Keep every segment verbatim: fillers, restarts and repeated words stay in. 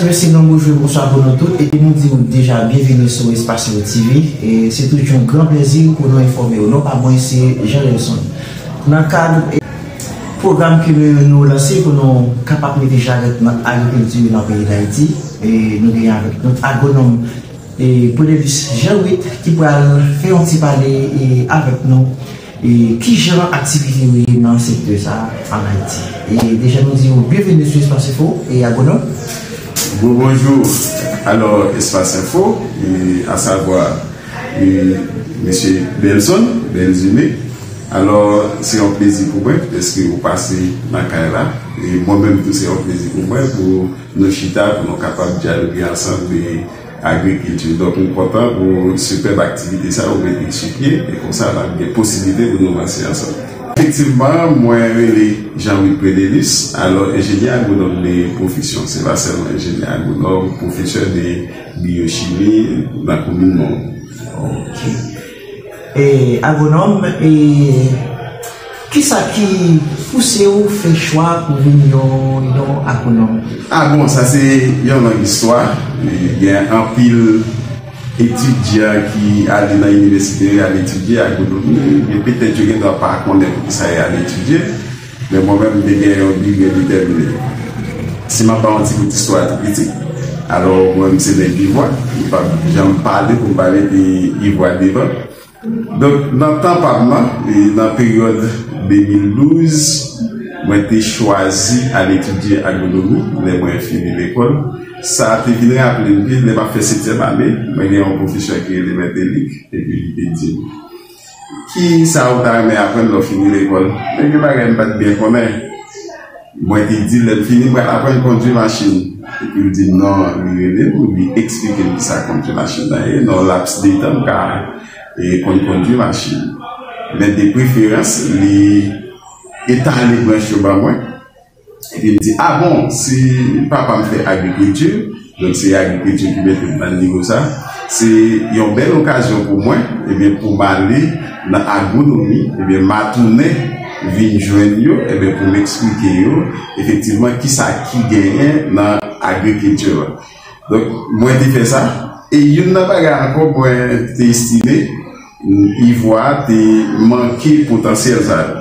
Mesye, yon bonjou, bonswa pou nou tout, epi nou di w deja byenveni sou Espace Info T V, e se toujou yon gran plezi pou nou enfòme w. Non pa mwen, se Jean Lelson. Nan kad, e, pwogram ke nou lanse pou nou kapab mete jarèt nan agrikilti nan peyi Dayiti, e nou genyen avèk nou agwonòm, e, Prenelus Jean Wit ki pral fè yon ti pale, e, avèk nou, e, kijan aktivite yo ye nan sektè sa a ann Ayiti. E deja nou di w byenveni sou Espace Info, e, agwonòm. Bon, bonjou. Alò, Espace Info, e, asavwa, e, mesye Belson, Belzime. Alò, se yon plezi pou mwen, dèske ou pase nan kay la. E mwen menm tou, se yon plezi pou mwen pou nou chita, pou nou kapab dyaloge ansanm de agrikilti. Donk, m kontan pou sipèb aktivite sa a ou mete sou pye, e konsa n ap gen posiblite pou nou vanse ansanm. Efektivman, mwen rele Jean Wit Prenelus, alò enjenyè agwonòm de pwofesyon. Se pa sèlman enjenyè agwonòm, pwofesè de byochimi nan komin Monroe. Ok. E, agwonòm, e, kisa ki pouse w fè chwa pou vin yon, yon agwonòm? A bon, sa se yon long istwa. Gen anpil etidyan ki ale nan inivèsite, y al etidye agwonomi, men petèt yo gendwa pa konnen poukisa y al etidye. Men mwen menm, m te gen yon bi byen detèmine. Si m ap ba w yon ti bout istwa tou piti, alò, mwen menm, se nèg Ivwa, m p ap janm pale pou m pa mete Ivwa devan. Donk, nan tan pa m nan, e nan peryòd de mil douz, mwen te chwazi al etidye agwonomi lè mwen fini lekòl. Sa te vin raple m ke lè m ap fè setyèm ane, mwen gen yon pwofesè ki rele Mèt Elik, epi li te di m, "Ki sa ou ta renmen aprann lè w fini lekòl?" Men gen bagay m pa t byen konnen. Mwen te di l, "Lè m fini, m pral aprann kondui machin." Epi l di m, "Non," li rele m, li eksplike m kisa kondui machin nan ye. Nan yon laps de tan, m ka, e, konn kondui machin. Men de preferans, li etale branch yo ban mwen. Epi m di, "A bon, si papa m fè agrikilti, donk se agrikilti ki mete m nan nivo sa, se yon bèl okazyon pou mwen, ebyen, pou m ale nan agwonomi, ebyen, m a tounen vin jwenn yo, ebyen, pou m eksplike yo, efektivman, kisa ki genyen nan agrikilti la." Donk, mwen te fè sa, e youn nan bagay ankò mwen te estime, Ivwa te manke potansyèl sa yo.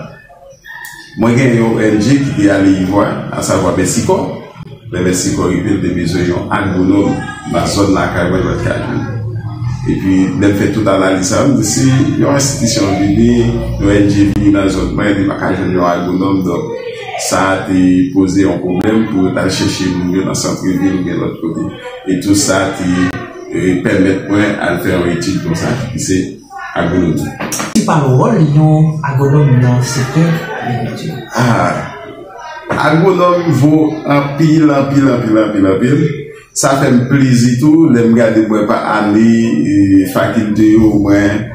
Mwen gen yon O N G ki te ale Ivwa, asavwa Mèsikò. Lè Mèsikò rive, l te bezwen yon agwonòm nan zòn lakay mwen, mwen t ka jwenn. Epi, lè m fè tout analiz sa yo, m di, si yon enstitisyon vini, yon O N G vini nan zòn mwen, li pa ka jwenn yon agwonòm, donk, sa a te poze yon pwoblèm pou yo t al chèche moun yo nan santrevil oubyen lòt kote. E tou sa te, e, pèmèt mwen al fè yon etid konsa, ki se agwonomi. Prensipal wòl yon agwonòm nan sektè agrikilti? Ah, agwonòm vo anpil, anpil, anpil, anpil, anpil. Sa fè m plezi tou, lè m gade, m wè pa ane, e, fakilte yo, mwen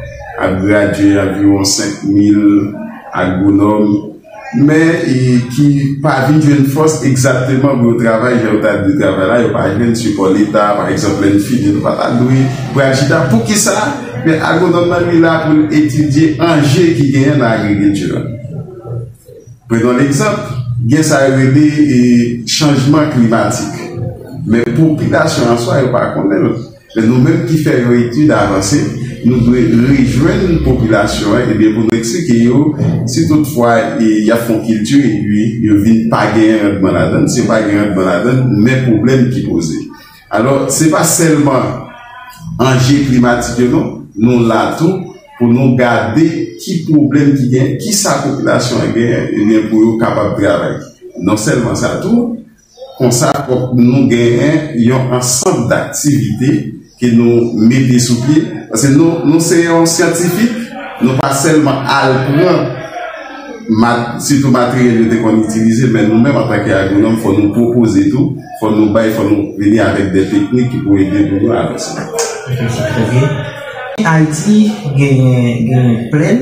ap gradye anviwon senk mil agwonòm, men, e, ki pa vin jwenn fòs egzakteman pou yo travay jan yo ta dwe travay la, yo pa jwenn sipò Leta, pa egzanp, lè n fini, nou pa ta dwe pral chita. Poukisa? Men agwonòm nan, li la pou l etidye anje ki genyen nan agrikilti a. Prenons l'exemple, gen sa yo rele, e, chanjman klimatik. Men popilasyon an swa, yo pa konnen l. Men nou menm ki fè yon etid avanse, nou dwe rejwenn popilasyon an, ebyen, pou nou eksplike yo, si toutfwa, e, y ap fè yon kilti, epi yo vin pa genyen randman ladan l, si yo pa gen randman ladan l, men pwoblèm ki poze. Alò, se pa sèlman anje klimatik yo, non, nou la tou pou nou gade ki pwoblèm ki gen, kisa popilasyon an genyen, ebyen, pou yo kapab travay. Non sèlman sa tou, konsa, fòk nou genyen yon ansanm daktivite ke nou mete sou pye. Paske nou, nou se yon syantifik, nou pa sèlman al pran mat-, sitou materyèl yo te konn itilize, men nou menm, antanke agwonòm, fò nou pwopoze tou, fò nou bay, fò nou vini avèk de teknik ki pou ede pou nou avanse. Ok, se trè byen. Ayiti genyen, genyen plèn,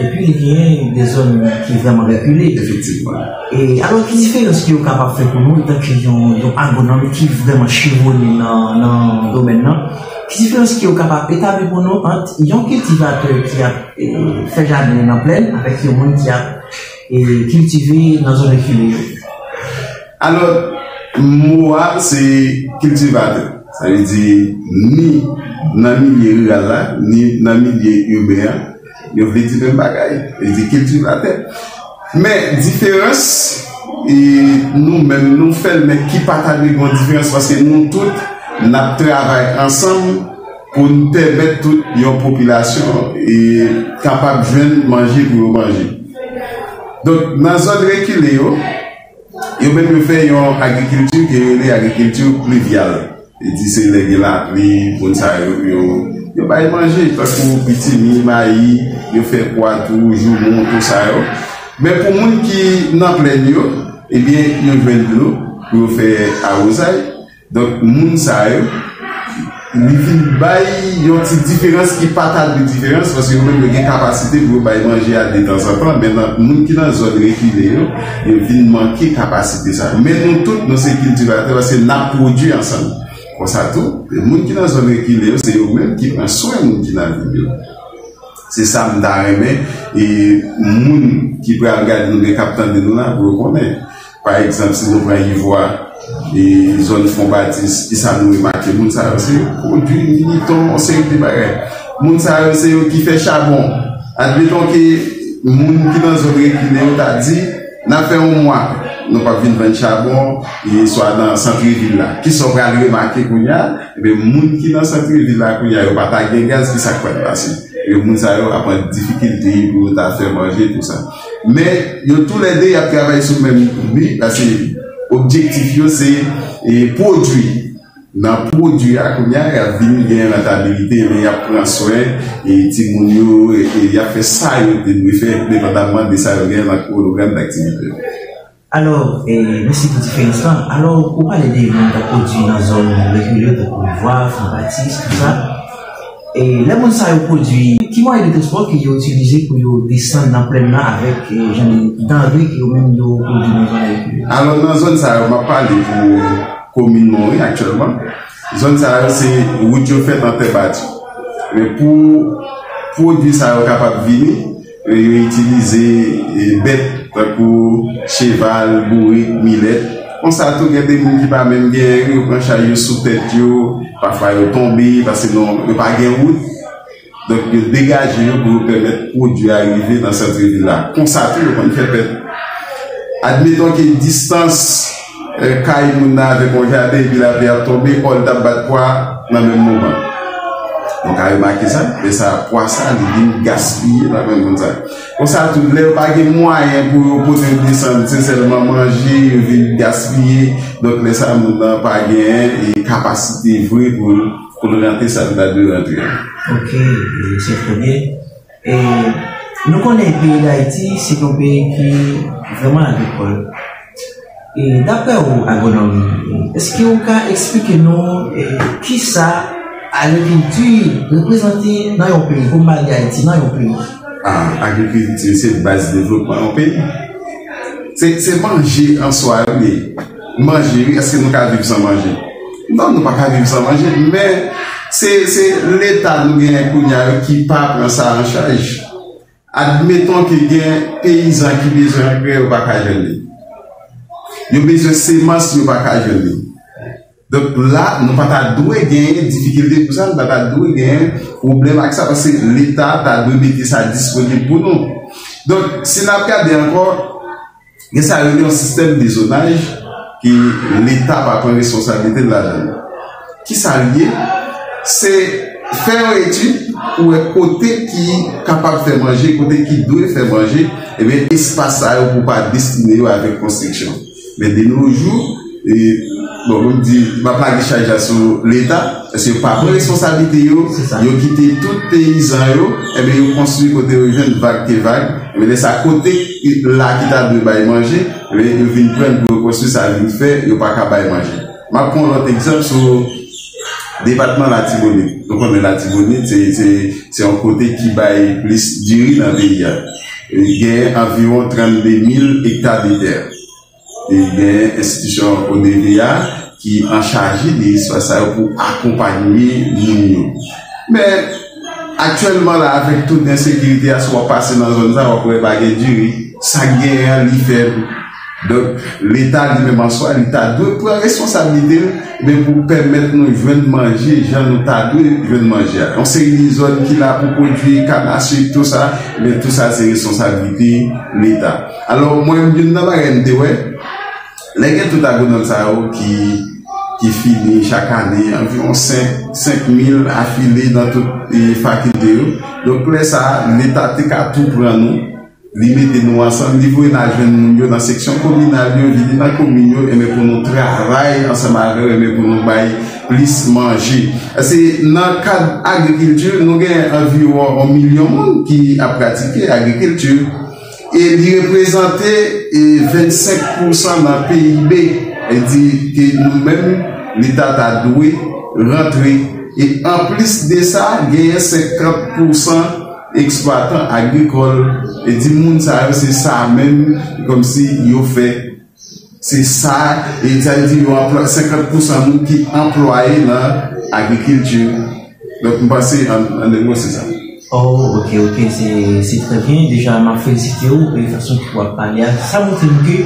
epi li genyen de zòn ki vrèman rekile. Efektivman. E alò, ki diferans ke w kapab fè pou nou, antanke yon, yon agwonòm ki vrèman chevone nan, nan domèn nan? Ki diferans ke w kapab etabli pou nou ant yon kiltivatè ki ap, e, fè jaden nan plèn avèk yon moun ki ap, e, kiltive nan zòn rekile yo? Alò, Mo a se kiltivatè. Sa vle di ni nan milye riral la, ni nan milye iben an, yo vle di menm bagay. Yo di kiltivatè. Men diferans, e, nou menm, nou fè l, men ki pa ta dwe gen diferans, paske nou tout, n ap travay ansanm pou n pèmèt tout yon popilasyon, e, kapab jwenn manje pou yo manje. Donk, nan zòn rekile yo, yo menm yo fè yon agrikilti ke yo rele agrikilti plivyal. E di se lè gen lapli, moun sa yo, yo, yo bay manje, tankou pitimi, mayi, yo fè pwa tou, joumon, tout sa yo. Men pou moun ki nan plèn yo, ebyen, yo jwenn dlo pou yo fè awozay. Donk, moun sa yo, li vin bay yon ti diferans ki pa ta dwe diferans, paske yo menm yo gen kapasite pou yo bay manje a detanzantan, men nan, moun ki nan zòn rekile yo, yo vin manke kapasite sa. Men nou tout, nou se kiltivatè, paske n ap pwodui ansanm. Konsa tou, moun ki nan zòn rekile yo, se yo menm ki pran swen moun ki nan vil yo. Se sa m ta renmen, e moun ki pral gade nou, men k ap tande nou la, pou yo konnen. Pa egzanp, si nou pran Ivwa, e zòn Fon Batis, ki sa nou remake? Moun sa yo se pwodui militon, yon seri de bagay. Moun sa yo se yo ki fè chabon. Admeton ke moun ki nan zòn rekile yo ta di, n ap fè yon mwa, nou p ap vin vann chabon, e swa nan santrevil la. Kisa w pral remake kounye a? Ebyen, moun ki nan santrevil la kounye a, yo pa ta gen gaz, kisa k pral pase? E moun sa yo ap an difikilte pou yo ta fè manje, tou sa. Men, yo toulède, y ap travay sou menm bi, paske objektif yo se, e, pwodui. Nan pwodui a, kounye a, y ap vin gen rantabilite, men y ap pran swen, e, timoun yo, e, e y ap fè sa yo te dwe fè, endepandamman de sa yo gen nan kwonogram daktivite yo. Alò, e, mèsi pou diferans lan. Alò, ou pale de moun k ap pwodui nan zòn rekile yo, tankou Vwa, Fon Batis, tou sa. E, lè moun sa yo pwodui, ki mwayen de transpò ke yo itilize pou yo desann nan plèn nan avèk, e, jan de danre ke yo menm yo pwodui nan zòn rekile yo? Alò, nan zòn sa yo, m ap pale pou komin mwen, wi, aktyèlman. Zòn sa yo, se wout yo fèt an tè bati. Men pou pwodui sa yo kapab vini, e, yo itilize, e, bèt tankou cheval, bourik, milèt. Konsa tou, gen de moun ki pa menm genyen, yo pran chay yo sou tèt yo, pafwa yo tonbe, paske non, yo pa gen wout. Donk, yo degaje yo pou yo pèmèt pwodui a rive nan santrevil la. Konsa tou, yo konn fè pèt. Admeton ke distans, eh, kay moun nan avèk yon jaden, epi lapli ap tonbe, òl t ap bat pwa nan menm moman. Nou ka remake sa, men sa, pwa sa, li vin gaspiye nan men moun sa. Konsa tou, lè yo pa gen mwayen pou yo pote yo desann, se sèlman manje, yo vin gaspiye. Donk, lè sa, moun nan pa gen, e, kapasite vre pou l pou l rantre sa l ta dwe rantre a. Ok, e, se trè byen. E, nou konnen peyi Dayiti, se yon peyi ki vrèman agrikòl. E, daprè ou, agwonòm, èske ou ka eksplike nou, e, kisa agrikilti reprezante nan yon peyi, pou m pale de Ayiti, nan yon peyi? Ah, agrikilti, se baz devlopman yon peyi. Se, se manje an swa, wi. Manje, wi, èske nou ka viv san manje? Non, nou pa ka viv san manje, men se, se Leta nou genyen kounye a yo ki pa pran sa an chaj. Admeton ke gen peyizan ki bezwen angrè, yo pa ka jwenn li. Yo bezwen semans, yo pa ka jwenn li. Donk la, nou pa ta dwe genyen difikilte pou sa, nou pa ta dwe genyen pwoblèm ak sa, paske Leta ta dwe mete sa disponib pou nou. Donk, si n ap gade ankò, gen sa yo rele yon sistèm de zonaj ke Leta pa pran responsablite l ladan l. Kisa l ye? Se fè yon etid pou wè kote ki kapab fè manje, kote ki dwe fè manje, ebyen, espas sa yo pou pa destine yo avèk konstriksyon. Men de nos jours, e, bon, pou m di, m ap lage chaj la sou Leta, paske yo pa pran responsablite yo, se sa, yo kite tout peyizan yo, ebyen, yo konstwi kote yo jwenn vag ke vag, ebyen, lè sa kote la ki ta dwe bay manje, ebyen, yo vin pran pou yo konstwi sa vin fè, yo pa ka bay manje. M ap pran yon lòt egzanp sou depatman Latibonit. Nou konnen Latibonit, se, se, se yon kote ki bay plis diri nan peyi a. E gen anviwon trannde mil ekta de tè. E gen enstitisyon O D V A ki anchaje de espas sa yo pou akonpanye moun yo. Men, aktyèlman la, avèk tout ensekirite a, si w ap pase nan zòn sa, w ap wè pa gen diri. Sa k genyen an, li fèb. Donk, Leta li menm an swa, li ta dwe pran responsablite l, men pou pèmèt nou jwenn manje jan nou ta dwe jwenn manje a. Yon seri de zòn ki la pou pwodui kann a sik, tou sa, men tou sa se responsablite Leta. Alò, mwen menm, youn nan bagay m te wè, lè gen tout agwonòm sa yo ki, ki fini chak ane, anviwon senk, senk mil afile nan tout, e, fakilte yo. Donk, lè sa a, Leta te ka tou pran nou, li mete nou ansanm, li voye n al jwenn moun yo nan seksyon kominal yo, vini nan komin yo, enben pou nou travay ansanm avè yo, enben pou nou bay plis manje. Paske nan kad agrikilti, nou gen anviwon yon milyon moun ki ap pratike agrikilti. E li reprezante, e, vennsenk pousan nan P I B. E di ke nou menm, Leta ta dwe rantre. E anplis de sa, genyen senkant pousan eksplwatan agrikòl. E di moun sa yo, se sa menm, kòmsi yo fè. Se sa, e sa vle di yo anplwa-, senkant pousan moun ki anplwaye nan agrikilti. Donk, m panse, an, an de mo, se sa. Oh, ok, ok, se, se trè byen. Deja, m ap felisite w, e fason ke w ap pale a. Sa montre m ke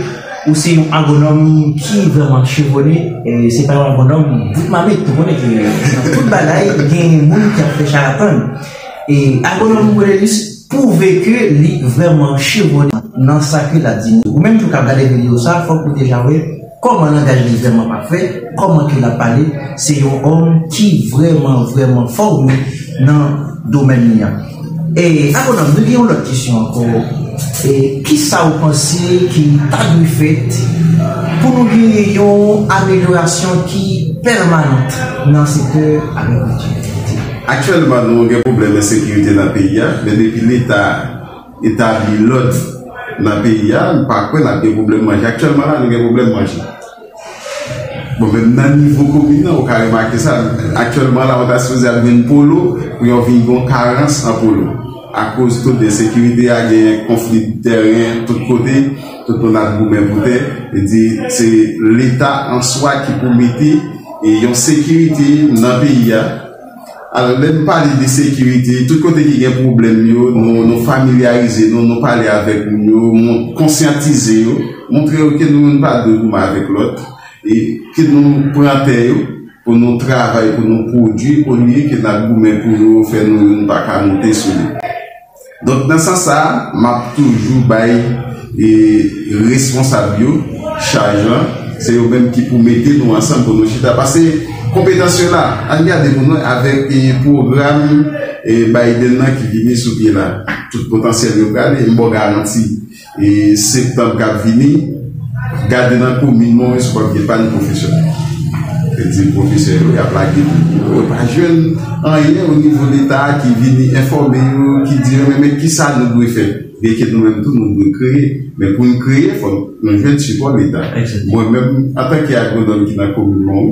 ou se yon agwonòm ki vrèman chevone, e se pa yon agwonòm bout mamit, ou konnen ke nan tout bagay, gen moun ki ap fè charlatan. E agwonòm Cornelius pwouve ke li vrèman chevone nan sa ke l ap di nou. Ou menm tou k ap gade videyo sa, fòk ou deja wè kòman langaj li vrèman pafè, kòman ke l ap pale, se yon òm ki vrèman, vrèman fòme nan domèn li an. E, agwonòm, nou gen yon lòt kesyon ankò. E, kisa ou panse ki ta dwe fèt pou nou genyen yon amelyorasyon ki pèmanant nan sektè agrikilti? Aktyèlman, nou gen pwoblèm ensekirite nan peyi a, men depi Leta etabli lòd nan peyi a, m pa kwè n ap gen pwoblèm manje. Aktyèlman la, nou gen pwoblèm manje. Bon, menm nan nivo komin nan, ou ka remake sa. Aktyèlman la, ou ta sipoze ap jwenn polo, pou yon vin gon karans an polo. Akoz tout ensekirite a, gen konfli tèren tout kote, tout moun ap goumen pou tè. Li di, se Leta an swa ki pou mete, e, yon sekirite nan peyi a. Alò, lè m pale de sekirite, tout kote ki gen pwoblèm yo, nou, nou familyarize nou, nou pale avèk moun yo, nou konsyantize yo, montre yo ke nou youn pa dwe goumen avèk lòt, e ke nou pran tè yo pou nou travay, pou nou pwodui, olye ke n ap goumen pou yo fè nou youn pa ka monte sou li. Donk, nan sans sa a, m ap toujou bay, e, responsab yo chaj lan. Se yo menm ki pou mete nou ansanm pou nou chita. Paske konpetans yo la, ann gade pou nou avèk, e, pwogram, e, Biden nan ki vini sou pye la. Tout potansyèl yo prale, m ba w garanti. E septanm k ap vini, gade nan komin mwen, si w p ap gen pa ni pwofesè. Yo di pwofesè yo, y ap lage pou yo. Yo pa jwenn anyen o nivo Leta ki vini enfòme yo, ki di yo, men, men kisa nou dwe fè? Byenke nou menm tou, nou dwe kreye. Men pou n kreye, fòk nou jwenn sipò Leta. Mwen menm, antanke agwonòm ki nan komin mwen,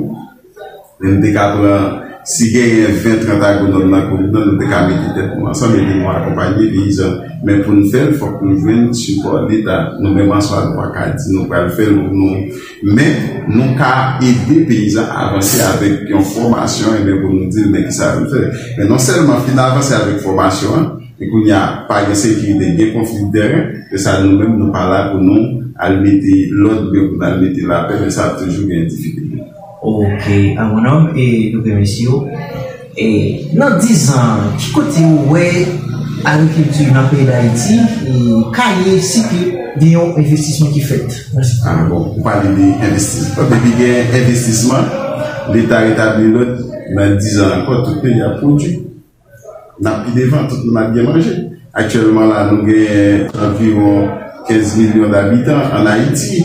men nou te ka pran, si genyen ven, trant agwonòm nan komin nan, nou te ka mete tèt nou ansanm epi nou akonpanye peyizan. Men pou n fè l, fòk nou jwenn sipò Leta. Nou menm an swa, nou pa ka di nou pral fè l, nou, nou, men nou ka ede peyizan avanse avèk yon fòmasyon, enben pou nou di l, men kisa pou l fè. Men non sèlman fin avanse avèk fòmasyon an, men kounye a, pa gen sekirite, gen konfli tèren, se sa nou menm, nou pa la pou nou al mete lòd, oubyen pou nou al mete lapè, men sa ap toujou gen difikilte. Ok, agwonòm, e nou remèsye w. E nan diz an, ki kote ou wè agrikilti nan peyi Dayiti, e, ka ye si ke gen yon envestisman ki fèt? Mèsi. Ah, bon, ou pale de envestisman. Depi gen envestisman, Leta retabli lòd, nan diz an ankò, tout peyi ap pwodui. N ap pi devan, tout moun ap gen manje. Aktyèlman la, nou gen anviwon kenz milyon dabitan ann Ayiti.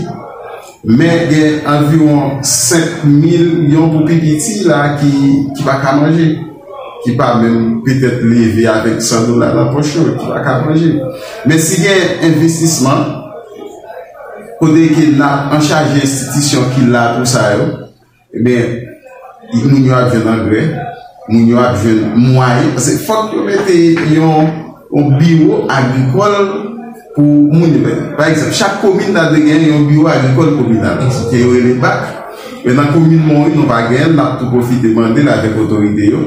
Men gen anviwon senk milyon pou pi piti la ki, ki pa ka manje, ki pa menm petèt leve avèk san dola nan pòch yo, ki pa ka manje. Men si gen envestisman, kote ke n ap anchaje enstitisyon ki la pou sa yo, ebyen, moun yo ap jwenn angrè, moun yo ap jwenn mwayen, paske fòk yo mete yon, yon biwo agrikòl pou moun yo. Pa egzanp, chak komin ta dwe gen yon biwo agrikòl kominal, ke yo rele bak. Men nan komin Monwi, nou pa genyen l, n ap tou pwofite mande l avèk otorite yo,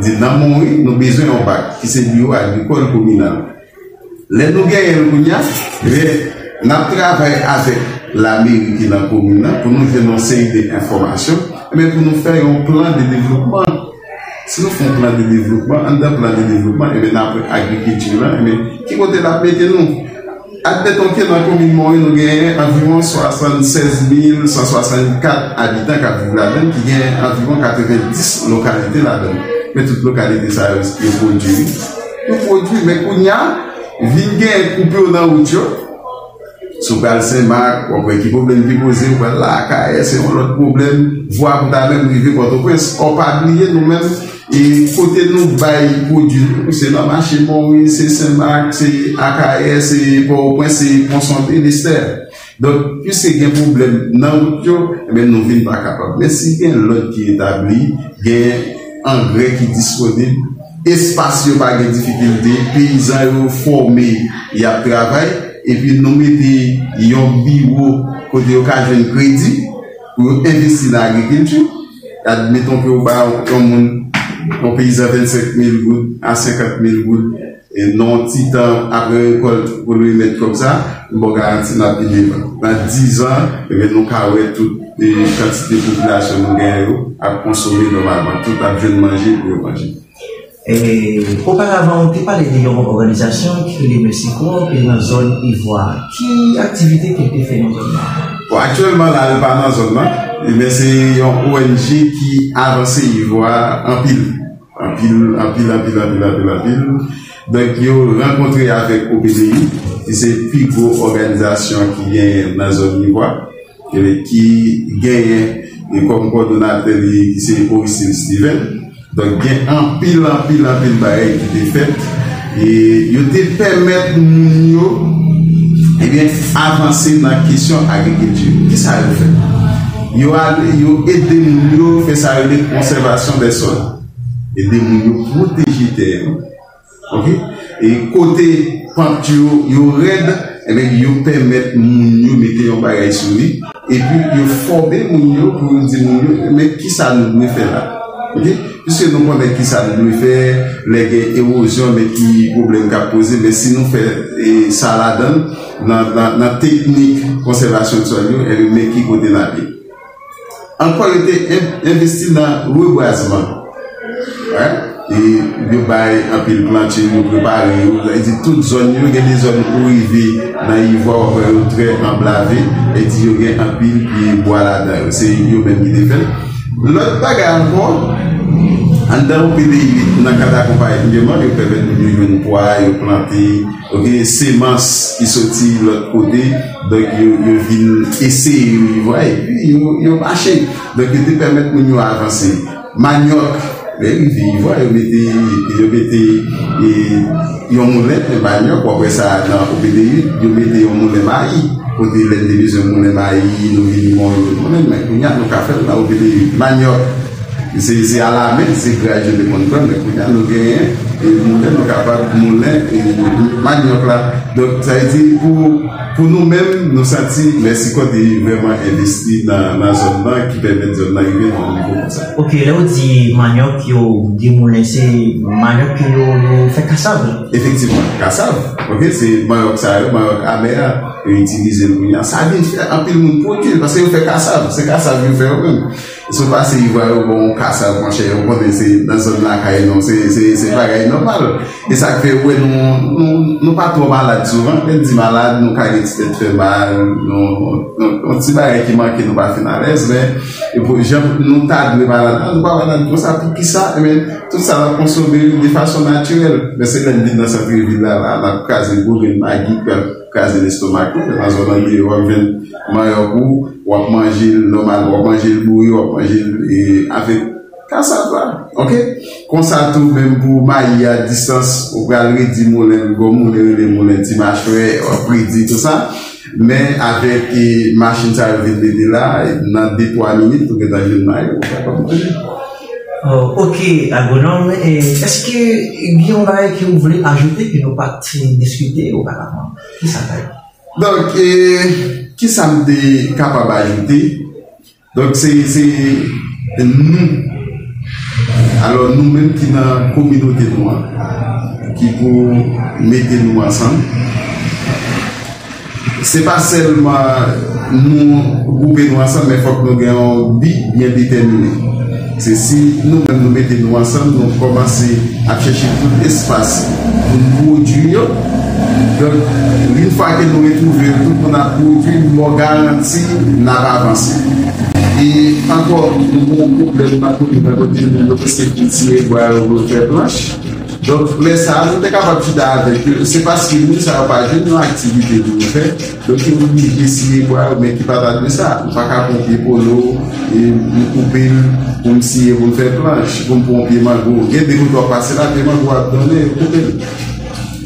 di nan Monwi, nou bezwen yon bak, ki se biwo agrikòl kominal. Lè nou genyen l kounye a, ebyen, n ap travay avèk lameri ki nan komin nan, pou nou jwenn yon seri de enfòmasyon, ebyen, pou nou fè yon plan de devlopman. Si nou fè yon plan de devlopman, anndan plan de devlopman, ebyen, n ap wè agrikilti lan, ebyen, ki kote l ap mete nou. Admeton ke nan komin Monwi, nou genyen anviwon swasannsèz mil san swasannkat abitan k ap viv ladan l, ki genyen anviwon katrevenndis lokalite ladan l. Men tout lokalite sa yo, yo pwodui, wi. Yo pwodui, men kounye a, vin gen koup yo nan wout yo. Si w pral Senmak, w ap wè ki pwoblèm ki poze, w pral Lakayè, se yon lòt pwoblèm, vwa pou ta menm rive Pòtoprens. Ò, pa bliye nou menm, e kote nou bay pwodui nou, se nan mache Monwi, se Senmak, se Akayè, se Pòtoprens, se Pon Sonde, Lestè. Donk, piske gen pwoblèm nan wout yo, ebyen, nou vin pa kapab. Men si gen lòd ki etabli, gen angrè ki disponib, espas yo pa gen difikilte, peyizan yo fòme, y ap travay, epi nou mete yon biwo kote yo ka jwenn kredi pou yo envesti nan agrikilti. Admeton ke w ba yon moun, yon peyizan vennsenk mil goud a senkant mil goud, e nan yon ti tan apre rekòlt pou l remèt kòb sa, m ba w garanti n ap pi devan. Nan dizan, ebyen, nou ka wè tout, e, kantite popilasyon nou genyen yo ap konsome nòmalman. Tout ap jwenn manje pou yo manje. E, oparavan, ou te pale de yon òganizasyon ki rele Mercy Corps, ki nan zòn Ivwa. Ki aktivite ke l te fè nan zòn nan? Bon, aktyèlman, la, l pa nan zòn nan, men se yon O N G ki avanse Ivwa anpil. Anpil, anpil, anpil, anpil, anpil, anpil. Donk, yo rankontre avèk O P D I, ki se pi gwo òganizasyon ki genyen nan zòn Ivwa, e ki genyen, e kòm kòdonatè li, ki se Oristide Steven. Donk, gen anpil, anpil, anpil bagay ki te fèt. E yo te pèmèt moun yo, ebyen, avanse nan kesyon agrikilti. Kisa yo fè? Yo ale, yo ede moun yo fè sa yo rele konsèvasyon dè sòl. Ede moun yo pwoteje tè yo. Oke? E kote pant yo, yo rèd, ebyen, yo pèmèt moun yo mete yon bagay sou li. Epi, yo fòme moun yo pou yo di moun yo, men kisa nou dwe fè la? Oke? Piske nou konnen kisa nou dwe fè, lè gen ewozyon, men ki pwoblèm k ap poze, men si nou fè, e, sa ladan, nan, nan, nan teknik konsèvasyon sòl yo, ebyen, men ki kote n ale. Ankò, yo te en-, envesti nan rebwazman. Wi. E yo bay anpil plantye, yo prepare yo. Sa vle di tout zòn yo, gen de zòn ou rive nan Ivwa, w ap wè yo trè anblave. E di yo gen anpil pye bwa ladan yo. Se yo menm ki te fè l. Lòt bagay ankò, anndan O P D uit, nan kad akonpayman, yo pèmèt moun yo jwenn pwa, yo plante, oke, semans ki soti lòt kote, donk yo, yo vin eseye yo, Ivwa, epi yo, yo mache. Donk yo te pèmèt moun yo avanse. Manyòk, lè rive Ivwa, yo mete, yo mete, e, yon moulen, e, manyòk, w ap wè sa nan O P D uit, yo mete yon moulen mayi. Kote lè n te bezwen moulen mayi, nou vin moulen, moulen, men kounye a nou ka fè l nan O P D uit. Manyòk, se, se alamen, se graj yo te konn pran, men kounye a nou genyen, e, moulen, nou kapab moulen, e, manyòk la. Donk, sa vle di pou, pou nou menm, nou santi Mercy Corps te vrèman envesti nan, nan zòn nan, ki pèmèt zòn nan rive nan yon nivo konsa. Oke, lè w di manyòk yo demoulen, se manyòk ke yo, yo fè kasav? Efektivman, kasav. Oke, se manyòk sa yo, manyòk amè a, yo itilize l kounye a. Sa vin fè anpil moun pwodui l, paske yo fè kasav. Se kasav yo fè yo menm. Si w pase Ivwa, yo ba w yon kasav, monchè, yo konnen se nan zòn lakay nou, se, se, se bagay nòmal. E sa k fè, ou wè, nou, nou, nou pa twò malad souvan. Lè n di malad, nou ka gen ti tèt fè mal, nou, nou, yon ti bagay ki manke, nou pa fin alèz, men, e pou, jan nou ta dwe malad la, nou pa malad konsa. Poukisa? Ebyen, tout sa n ap konsome de fason natirèl. Men se lè n vin nan sant vil la, la, n ap kraze gwo grenn magi, k pral kraze lestomak nou, men nan zòn an li ye, w ap jwenn manyòk ou, w ap manje l nòmal, w ap manje l bouri, w ap manje l, e, avèk kasav la, oke? Konsa tou, menm pou mayi a, distans, ou pral redi moulen, gwo moulen, rele moulen ti machwè, w ap redi tou sa. Men avèk, e, machin sa yo vin mete la, nan de, twa minit, ou gentan jwenn mayi, ou kapab manje. Oh, oke, agwonòm, e, èske gen yon bagay ke ou vle ajoute ke nou pa t diskite oparavan? Kisa sa ye? Donk, e, kisa m te kapab ajoute? Donk, se, se nou. Alò, nou menm ki nan kominote nou an, ki pou mete nou ansanm, Se pa sèlman nou gwoupe nou ansanm, men fòk nou gen yon bi byen detèmine. Se si nou menm nou mete nou ansanm, nou kòmanse ap chèche tout espas pou n pwodui yo. Donk, yon fwa ke nou retwouve yo tout, nou ap pwodui, m ba w garanti, n ap avanse. E ankò, nou gen yon pwoblèm nan kote, nan kote nou, yo se ki tire bwa yo pou yo fè planch. Donk, lè sa a, nou te kapab chita avèk yo. Se paske moun sa yo pa jwenn yon aktivite pou yo fè. Donk, yo oblije siye bwa yo, men ki pa ta dwe sa. Nou pa ka pran yon pye polo, e, nou koupe l, pou m siye, pou m fè planch, pou m pran yon pye mango. Gen de kote w ap pase la, pye mango ap donnen, yo koupe l.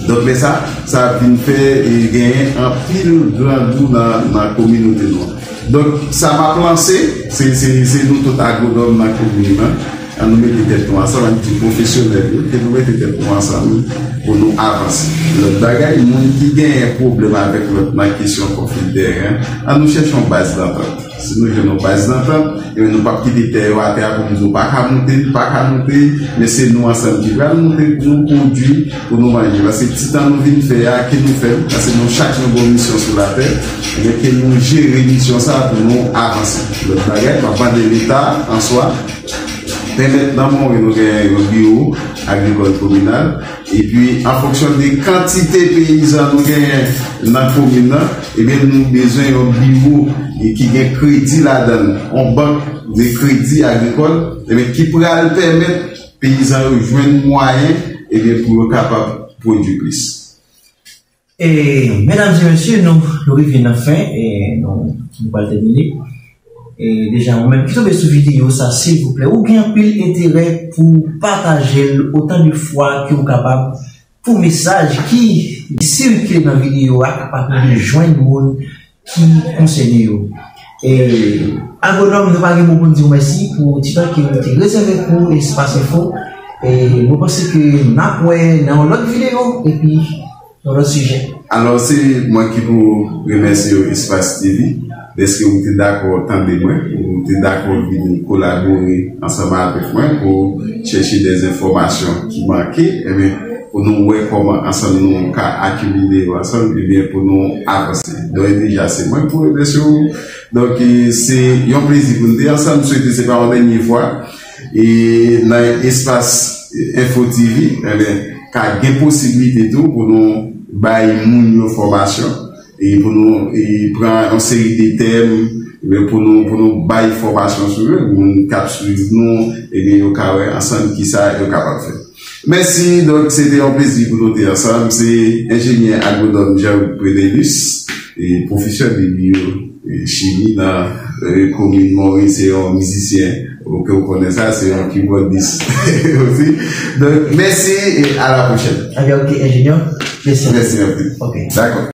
Donk, lè sa, sa ap vin fè, e, genyen anpil grangou nan, nan kominote nou an. Donk, sa m ap lanse, se, se, se nou tout agwonòm nan komin nan. Ann nou mete tèt nou ansanm, ann di pwofesyonèl yo, ke nou mete tèt nou ansanm pou nou avanse. Lòt bagay, moun ki genyen pwoblèm avèk lòt nan kesyon konfli teren, ann nou chèche yon baz dantant. Si nou jwenn yon baz dantant, ebyen nou p ap kite tè yo atè a pou nou di w pa ka moute, li pa ka moute, men se nou ansanm ki pral moute pou nou pwodui, pou nou manje. Paske ti tan nou vin fè a, ke nou fè l, paske nou chak nou gen yon misyon sou latè, ebyen ke nou jere misyon sa a pou nou avanse. Lòt bagay, m ap mande Leta an swa, pèmèt nan Monwi nou gen yon biwo agrikòl kominal, epi an fonksyon de kantite peyizan nou genyen nan komin nan, ebyen nou bezwen yon biwo e ki gen kredi ladan l, yon bank de kredi agrikòl, ebyen ki pral pèmèt peyizan yo jwenn mwayen, ebyen pou yo kapab pwodui plis. E, medam e mesye, nou, nou rive nan fen, e nou, nou pral tèmine. E deja, ou menm ki tonbe sou videyo sa, silvouplè, ou gen anpil enterè pou pataje l otan de fwa ke ou kapab, pou mesaj ki, ki sikile nan videyo a kapab rive jwenn moun ki konsène yo. E, Agwonòm, nou pa gen mo pou n di w mèsi pou ti tan ke w te rezève pou Espas Enfo. E mwen panse ke n ap wè nan yon lòt videyo epi yon lòt sijè. Alò, se mwen ki pou remèsye w, Espas T V, dèske ou te dakò tande mwen, ou te dakò vin kolabore ansanm avèk mwen pou chèche de enfòmasyon ki manke, ebyen, pou nou wè kòman ansanm nou ka akimile yo ansanm, ebyen, pou nou avanse. Donk, deja, se mwen pou remèsye w. Donk, e, se yon plezi pou nou te ansanm. M swete se pa yon dènye fwa. E nan Espas Enfo T V, ebyen, ka gen posiblite tou pou nou bay moun yo fòmasyon. E pou nou, e, pran yon seri de tèm, ebyen, pou nou, pou nou bay fòmasyon sou yo, moun k ap swiv nou, ebyen, yo ka wè ansanm kisa yo kapab fè. Mèsi, donk, se te yon plezi pou nou te ansanm. Se enjenyè agwonòm Jean-Luc Prédélus, e pwofesè de biyo, e, chimi nan, e, komin Monwi, se yon mizisyen, ou ke w konnen sa, se yon kibòdis osi. Donk, mèsi e a la pwochèn. Ebyen, ok, enjenyè. Mèsi. Mèsi anpil. Ok. Dakò.